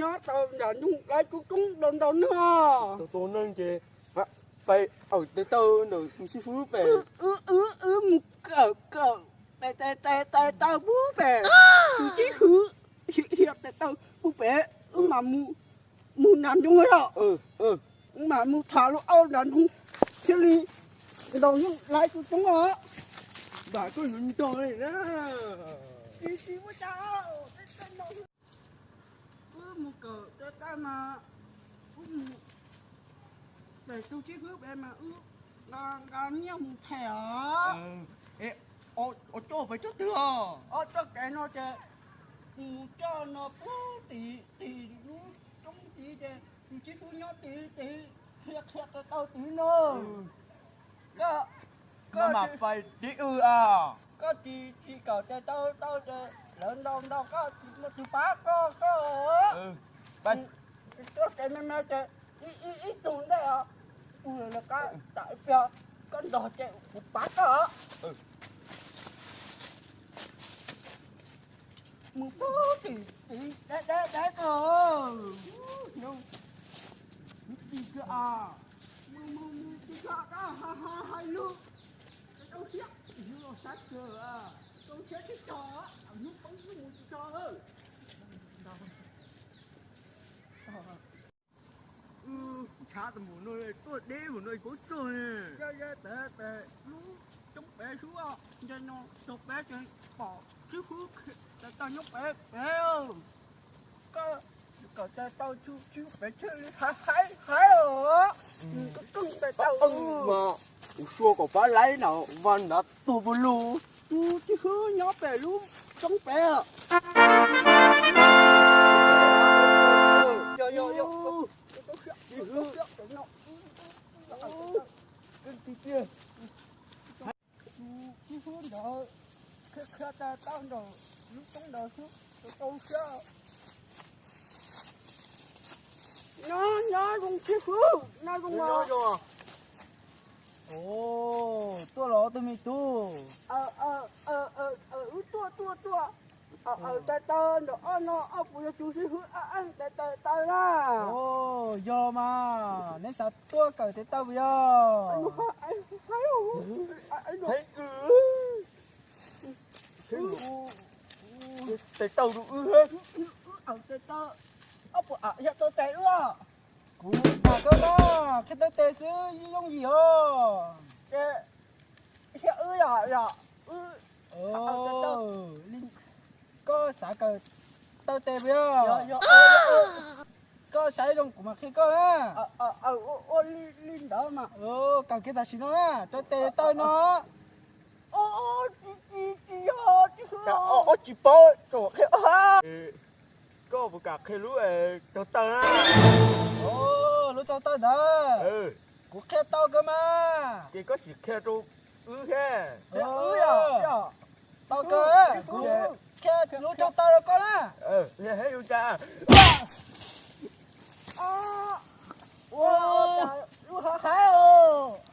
Nyob tau nram nroog lawv coob coob ntau ntau no. Tus tus neeg ces pais awm tes taw ntawm tus xib fwb pem. Wb mus kawm kawm tes taw pub pem, tus xib fwb hiav tes taw pub pem, wb mam mus nram nroog os. Wb mam mus tham lub auj nram nroog thiaj li ntaus yeej laiv coob coob os. Npam koj yuav nrog li na. Tsis muaj cas. Wb mus kawm tes taw mas, wb mus pem tus xib fwb pem mas wb nqa nyiaj mus them os. Ua coj pem tsob twg os? Ob tsob kev no ces mus coj no pub tim tim lub roob tid ces tus xib fwb nyob tid tid, qhia qhia tes taw tid no. Koj, koj mam pais dib w a. Koj tsis tsis kawm tes taw tau ces lawv ntaus ntaus koj tsis muaj tus pab koj koj. Tsob kev me me ces ib ib tug ntej os, ua lawv qab tam ib pliag koj nrog ces kuv pab koj. Mus pub tim tid deb deb deb koj. Hnub tis kawg a, mus mus mus tsis txog koj hais lus, rau siab, yus los saib kawg, rau siab tsis txog, hnub poob hnub mus tsis txog. Kuv tshav tas npaum no tuaj deb npaum no paub txog ne. Lub roob pem xwb, nce no txog pem ces pom tsib hwb tes taw nyob pem pem. Koj kawm tes taw tsib hwb pem thiaj li haib haib os. Koj kawm tes taw mas kuv xyuas kom pab laib na, vas nrad tuag puag lug. Tus tsib hwb nyob pem lub roob pem. Yog yog yog. Tsib hwb. Tus tsib hwb ntawd qhia qhia tes taw nraum lub roob ntawd xwb, tau siab. Nyob nyob zoo tsib hwb, nyob zoo os. Tuaj los ob tug me tub. Wb tuaj tuaj tuaj. Tes taw nraum ob no ob puas yog tus tsib hwb tes taw na? Yog mas, neb xav tuaj kawm tes taw puas yog? Tes taw rau wb. Tes taw, ob puas yog tuaj tes wb os? Kuv xav koj na, qhia taw tes xwb yooj yim os. Thiab wb yom yom, wb koj xav kawm taw tes puas yog? Koj saib zoo kuv mam qhia koj na. Ua li ntawd mas. Kawm kiag tam sim no na, rau tes taw no. Tsis yog, tsis paub, qhia. Koj puas kam qhia lub taug taw na? Lub taug taw ntawd kuv qhia tau kawg mas. Ces koj sim qhia rau wb thiab. Tau kawg, kuv qhia lub taug taw rau koj na.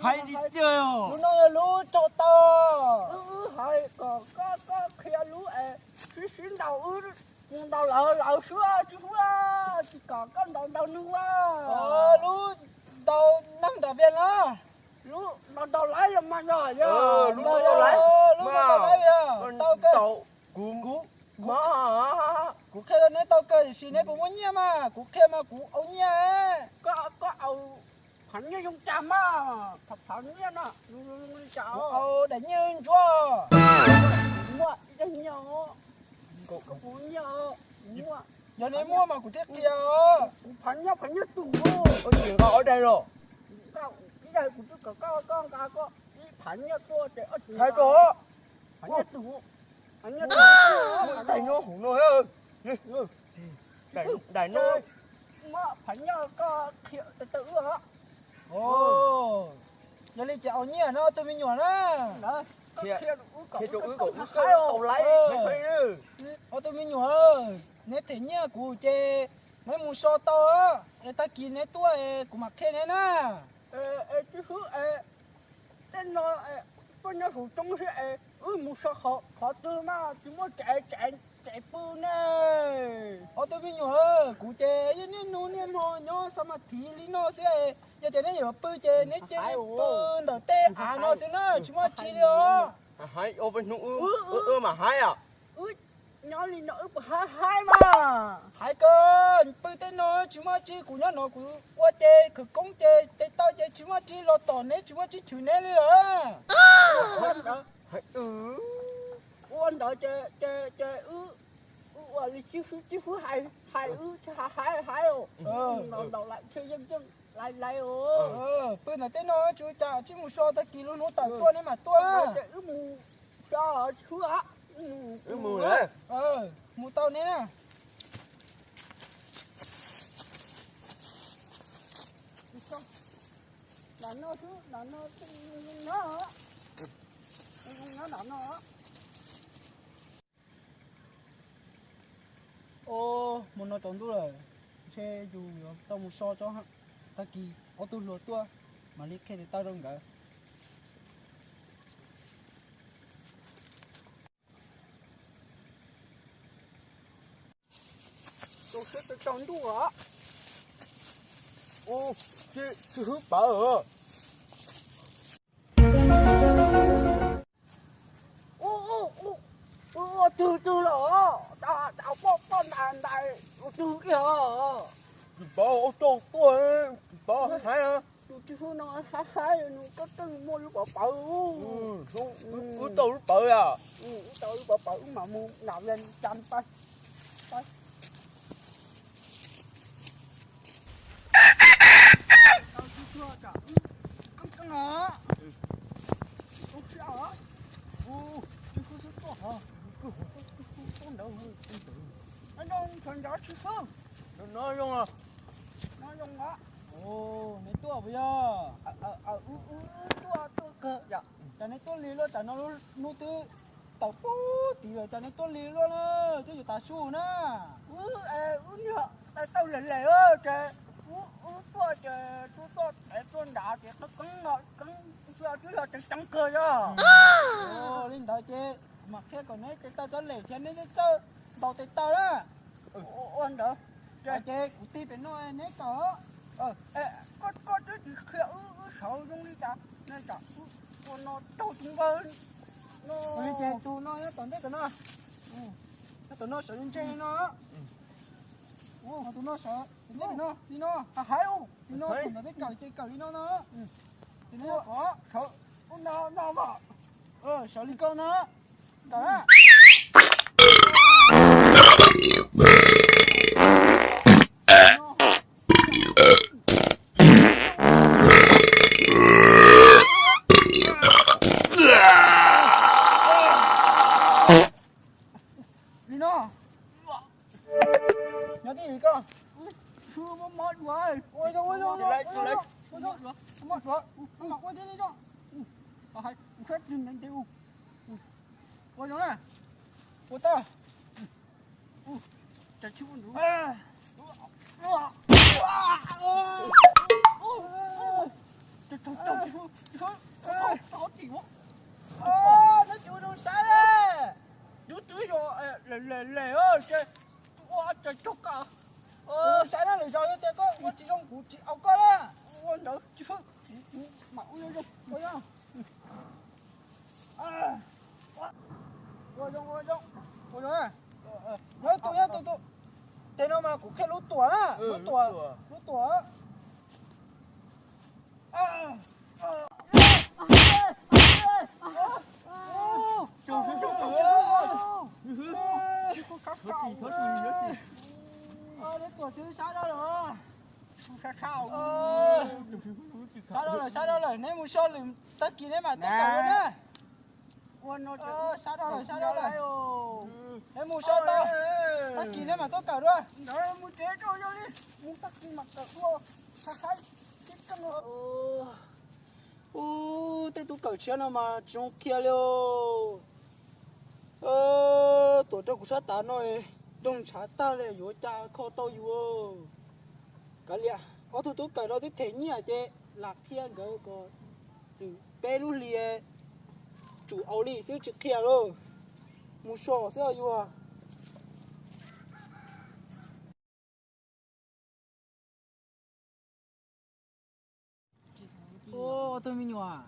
Hais li tiag. Lub no yog lub taug taw. Wb hais kom koj, koj qhia lub es sib sib ntaus, wb mus ntaus lawv, lawv swb, tsis swb, tsis kom koj ntaus ntaus nws a. Lub ntaus neeg nram Vias na. Lub ntaus ntaus laib los mas yog, yog lub ntaus ntaus laib, lub ntaus ntaus laib yog tau kawg. Kuv, kuv qhia rau neb tau kawg tiam sis neb puas muaj nyiaj mas, kuv qhia mas kuv au nyiaj. Koj, koj au phav nyiaj zoo cas mas, phav, phav nyiaj no zoo li cas? Kuv au daim nyiaj ntsuab. Muaj ib daim nyiaj os. Koj puas muaj nyiaj? Muaj. Yog neb muaj mas kuv thiaj qhia os. Kuv phav nyiaj, phav nyiaj tus. Ua tsis nqa ob daim los? Ib daim kuv twb kom koj, koj nqa koj ib phav nyiaj tuaj ces ob tsis nqa. Phav nyiaj tus, phav nyiaj tus. Daim no hauv no, daim no. Muab pham nyaj koj qhia tawm wb os. Yog li ces ua nyiaj no ob tug me nyuam na. Ob tug me nyuam, neb them nyiaj kuv ces neb mus so tau, es tag kis neb tuaj es kuv mam qhia neb na. Tej no tuaj nyob hauv roob thiab es wb mus so qhov twg mas tsis muaj tsev, tsev pw ne. Ob tug me nyuam, kuv ces yeej niaj hnub niaj hmo nyob xa ma thiv li no xwb. Yog tias neb yuav pw ces neb cia li pw ntawm tej av no xwb na, tsis muaj tsi li os. Hnub wb mam haib os. Wb nyob li no wb puas haib haib mas. Haib kawg, pw tej no tsis muaj tsi, kuv nyob no kuv ua ces khawv koob ces tes taw ces tsis muaj tsi los tom neb, tsis muaj tsi chwv neb li lawm. Ua ntawd ces wb ua li tsib fwb, tsib fwb hais, hais wb haib haib os. Ntaus lawm thiaj yeej yeej lais lais os. Pw ntawm tej no tsis ua cas, tsij mus so tag kis lub hnub tawm tuaj neb mam tuaj. Wb mus so, wb mus tau neb na. Hmo no tsaus ntuj lawm, ntshe yus yuav tau mus so tso, tag kis ob tug hluas tuaj mam li qhia tes taw rau nkawd. Tsaus ntuj os. Ub, tsis hwb pawv. Ub, ub, ub, twg twg los, tas poj poj ntais ntais twg ib hos. Tsis pawv, ub, tsaus tuaj, tsis pawv, haib haib. Tus tsis hwb no haib haib, nws koj twb muaj lub pawv pawv. Wb tau lub pawv a. Wb tau lub pawv pawv, wb mam mus nram Vias Cas pais. Neb tuaj puas yog? Wb tuaj, tuaj kawg yom. Cas neb tuaj lig luaj, tsam no hnub twb tawm pub tid lawm cas neb tuaj lig luaj na, twb yuav tav su na. Wb, wb niag tais taw lem lem ces wb tuaj ces tuaj tuaj txev tuaj nrad ces qeeb qeeb no, qeeb twb yog tseev tseev kawg yog. Li ntawd ces kuv mam qhia kom neb tes taw txhob lem thiab neb txawj ntaus tes taw na. Ua ntawd ces kuv tig pem no neb kawm. Koj twb tsis qhia wb, wb sawv zoo li cas, ua no raug tus npawg no. Tus no nyob tom ntej tom no, nyob tom no sawv ntse li no. Tus no sawv ntse li no, li no, haib haib, li no, tus ntawd peb kawm ces kawm li no no. Tus no, sawv li ko no. Kawm na. Li no. Nyob tij li koj. Ua zoo, ua zoo, ua zoo, ua zoo, ua zoo, ua zoo, ua zoo na. Ua tau. Neb tsis ua zoo saib li. Yus twb yog lem lem lem ces ua cas raug kawg. Saib na, lwm zaus yog tias koj ua tsis zoo kuv tsis au koj na. Ua ntawd tsis, kuv mam ua zoo. Ua zoo, ua zoo, ua zoo na. Nyob tus, nyob tus, tus. Ces no mas kuv qhia lub tuam na, lub tuam, lub tuam. Neb tuam twb sab dab lawm. Sab dab lawm, sab dab lawm, neb mus so lwm tag kis neb mam tuaj tawm na. Sab dab lawm, sab dab lawm. Mus so tau, tag kis neb mam tuaj kawm dua. Mus tsev rau yog li, mus tag kis mam kawm dua. Haib haib, tib keej. Ub, tej tub kawm tshiab no mas tsis zoo qhia li os. Tuam rau kuv sab tav no, nroog ntshav tag li yuav cas kho tau yus. Kav liam, ob tug tub kawm no twb them nyiaj ces lam qhia nkawd kom twm peb lub hlis tsum au li xwb tsis qhia lauj. Mus so xwb os yus. Ua, ob tug me nyuam,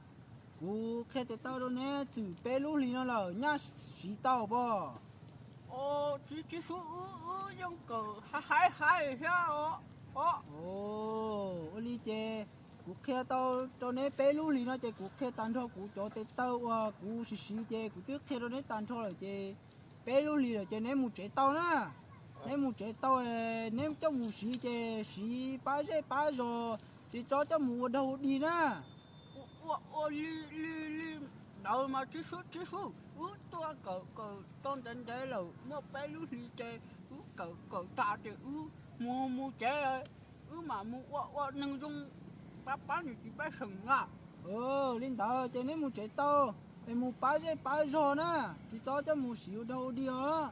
kuv qhia tes taw rau neb twm peb lub hlis no lawm, nyaj siv tau pob? Tsis, tsis sub, wb, wb yeej kawm haib haib thiab os. Ua li ces kuv qhia tau rau neb peb lub hlis no ces kuv qhia tag nrho kuv cov tes taw uas kuv siv siv ces kuv twb qhia rau neb tag nrho lawm ces peb lub hlis lawm ces neb mus tsev tau na. Neb mus tsev tau, neb coj mus siv ces siv pab zej pab zos, tsis txhob coj mus ua dog ua dig na. Ua, ua li, li, li ntawd mas tsis sub, tsis sub, wb tuaj kawm, kawm tau ntev ntev lawm, muaj peb lub hlis ces wb kawm, kawm tag ces wb mus, mus tsev. Wb mam mus ua, ua neeg zoo, pab, pab niam txiv peb seem na. Li ntawd ces neb mus tsev tau, es mus pab zej pab zog na, tsis txhob coj mus siv ua dog ua dig os.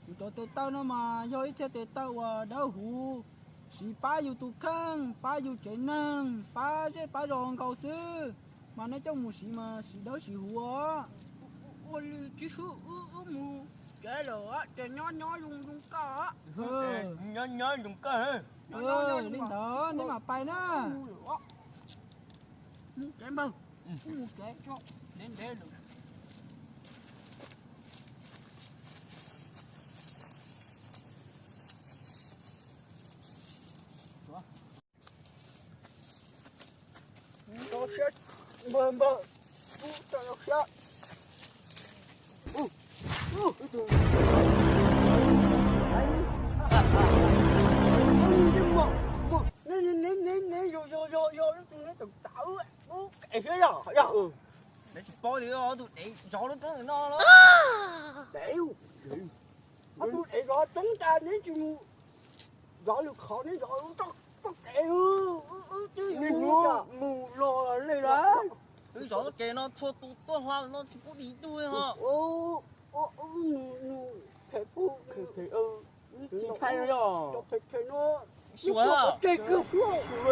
Kuv cov tes taw no mas yog ib txhia tes taw uas dawb huv, siv pab yus tus kheej, pab yus tsev neeg, pab zej pab zog nkaus xwb, mas neb coj mus siv mas siv dawb siv huv os. Ua li tsis sub, wb, wb mus tsev lawm ces nyob, nyob zoo, zoo koj. Nyob, nyob zoo koj. Li ntawd neb mam pais na. Mus tsev npawg, wb mus tsev tso, ntev ntev lawm. Neb tsis paub tias ob tug dev zov lub roob ntawm no los? Dev, ob tug dev zov roob tas neb tsis mus zov lwm qhov, neb zov lub toj kev, wb twb mus los li lawm. Wb zov txoj kev no txhua tus tuaj hla no tsis pub dim tug li ho. Phem phem, phem phem no, xyuas tseg kawg xwb.